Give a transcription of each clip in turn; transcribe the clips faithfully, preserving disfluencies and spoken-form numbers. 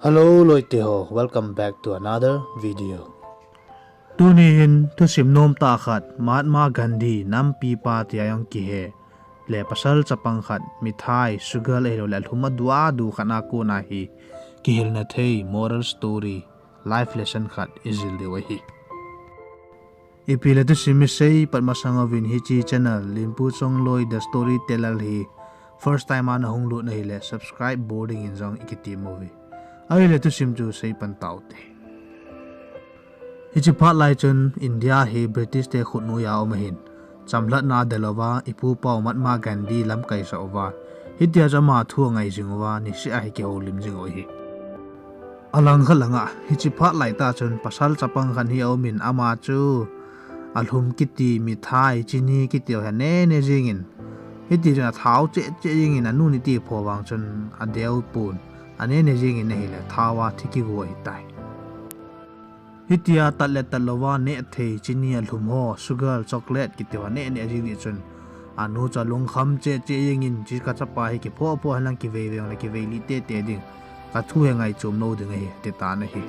Hello loite ho, welcome back to another video. Tuni hin thusim nom tah khat, Mahatma Gandhi nampi pa tia jong kihe le pasal chapang khat, mithai, sugal ahilouleh alhum adua du khat a kona hi kihilna thei moral story, life lesson khat ijil diu ahi. Ipi le thusim isei pat masang uvin hiche channel Linpu Chongloi The Storyteller hi first time a nahung lut ahileh subscribe bol dingin jong ikitem uve. Ahile thusim chu seipan taute. Hiche phat lai chun India hi British te khut noiya um ahin, chamlhatna adelouva, ipupa u Mahatma Gandhi lamkaisah uva, hitia chu ama thu angai jing uva, niseh a hi kihoulim jing u ahi. Alangkhat langa hiche phat laitah chun pasal chapang khat hi aumin, ama chu alhum kiti, mithai, chini kiti ho hi anene jengin, hitichun athao cheh cheh jengin, anu in iti pho vang chun adeupon, anene jengin ahile thao a thi kigo ahitai. Hitia tat le tat louva neh thei chini, alhum ho, sugar, chocolate kiti ho aneh neh jing jeh chun anu chu alungkham cheh cheh jengin, hiche kachapa hi kiphoh phoh henlang, kivei vei jongle kivei lih tete ding, kathu hi ngaichom lou ding ahi, ati tan ahi.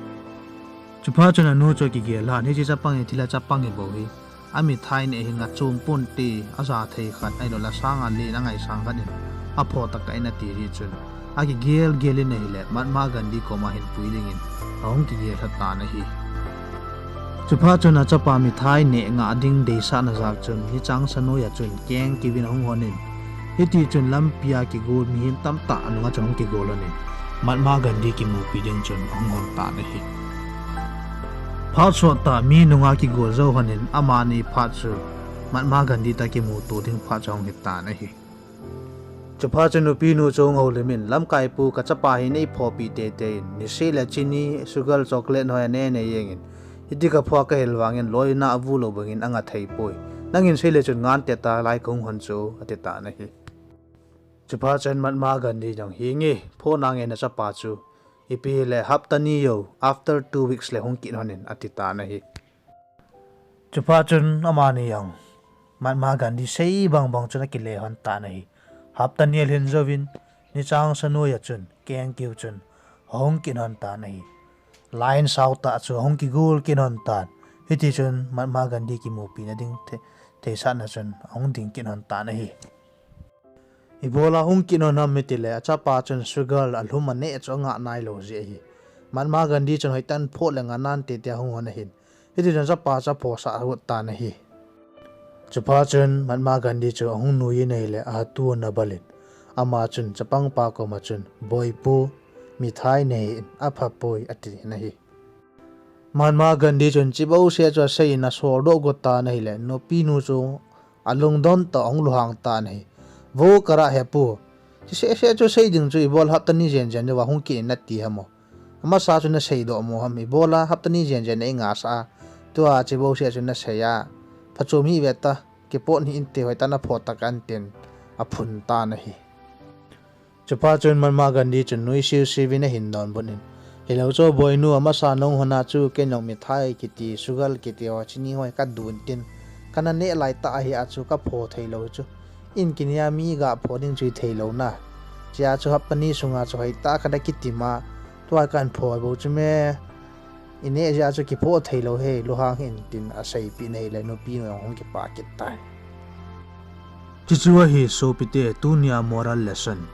Chuphat chun anu chu akigel lhan, hiche chapang hi thilha chapang hi bou hi, amithai neh hi ngaichom ponte, aja thei khat ahilouleh asanga len angaisang khat in aphoh tah in ati jeh chun akigel gel in ahile Mahatma Gandhi koma hin pui dingin ahung kigel lha tan ahi. Chuphat chun achapa mithai neh ngah ding deisahna jal chun nichang sanoiya chun keng kiuvin ahung honin, hitichun lampia kigol mihem tamtah anunga chun ahung kigol honin, Mahatma Gandhi kimupi ding chun ahung hon tan ahi. Phat sottah mi nunga kigol jou honin, amani phat chu Mahatma Gandhi toh kimuto ding phat chu ahung hitan ahi. Chuphat chun nupinu chu ahung houlimin, lamkaipu, kachapa hi neiphohpi teitei in, niseh le chini, sugar, chocolate ho hi anene jengin, hiti kaphoh kahil vangin loina avu lou bangin anga theipoi. Nangin seile chun ngante ta, lai kahung hon chu, ati tan ahi. Chuphat chun Mahatma Gandhi jong, henge, phoh nange nachapa chu, ipi hile hapta ni jou, after two weeks le hung kit honin, ati tan ahi. Chuphat chun amani jong Mahatma Gandhi sei bang bang chun akile hon tan ahi. Hapta ni alhin jouvin, nichang sanoiya chun keng kiu chun ahung kit hon tan ahi. Line sao tah chu ahung kigol kit hon tan. Hitichun Mahatma Gandhi kimupina ding thei, theisahna chun ahung ding kit hon tan ahi. Ibola hung kit hon ham itile, achapa chun sugar, alhum aneh chu angah nailou jeh ahi. Mahatma Gandhi chun hoitah in phoh le ngah nante tia ahung hon ahin, hitichun achapa chu aphohsah got tan ahi. Chuphat chun Mahatma Gandhi chu ahung nuiyin ahile, ahatu ana balin, ama chun chapangpa koma chun, boipu, mithai neihin, aphapoi, atin ahi. Mahatma Gandhi chun hiche bouseh chu aseiyin asoldoh got tan ahile, nupinu chu alungdon toh ahung lunghang tan ahi. Vo, karah hepu, hiche seh seh chu sei ding chu ibola hapta ni jen jen jouva hung kit in nati ham o? Amasa chu naseidoh mo ham, ibola hapta ni jen jen a eingasah a, tua hiche bouseh chu nasei a, phachom hih ve ta, kipot hih inte, hoitah in aphoh tah in, tin aphun tan ahi. Chuphat chun Mahatma Gandhi chun nuisiu siuvin ahin donbut in, hilou chu boinu, amasa nahung hon a chu ken jong mithai kiti, sugar kiti ho, chini ho hi kadon tin, kana neh laitah ahi a chu kaphoh theilou chu, in kinei a mi gaphoh ding chu hitheilou na, hichea chu hapta ni sunga chu hoitah khat akitim a, tua kahin phoh bou chu me, ineh jeh a chu kiphoh theilou hi, lunghang hih in, tin aseipeh in ahile nupinu jong ahung kipah kit tai. Chuchu ahi sopite, tunia moral lesson.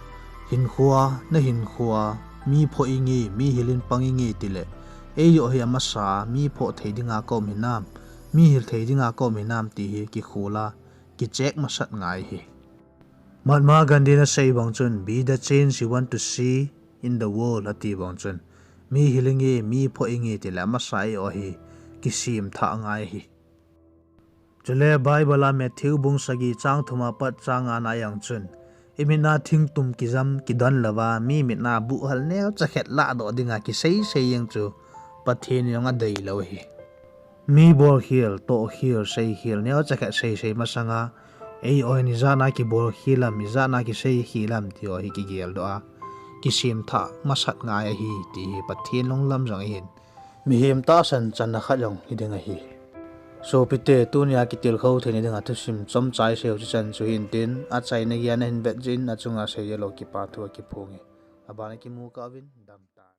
Hinkhoa, nahinkhoa mi phoh inge, mi hil in pang inge tile, eiho hi amasa a mi phoh thei dinga kaum hinam, mi hil thei dinga kaum hinam ti hi kikhol a kicheck masat ngai ahi. Mahatma Gandhi in asei bang chun, be the change you want to see in the world, ati bang chun, mi hil inge, mi phoh inge tile amasa a eiho hi kisemthah ngai ahi. Chule Bible a Matthew bung sagi chang thum apat chang nga na jong chun, imitna thingtum kijam kidon louva, mi mitna buhhal neocha khat lahdoh dinga kiseisei jeng chu Pathen in jong adeilou ahi. Mi bolkhel, tohkhel, seikhel neocha khat seisei masanga, eiho in ijat a kibolkhel ham, ijat a kiseikhel ham ti ho hi kigeldoh a, kisemthah masat ngai ahi ti hi Pathen lunglam jong ahin, mihem tahsan channa khat jong hiding ahi. Sopite, tunia kitilkhou theina dinga thusim chomcha isei u chu hichan chu hintin, achaina geiya nahin vet jeh in nachunga seijeh lou kipathu akiphong e. Abana kimu kah uvin, damtah.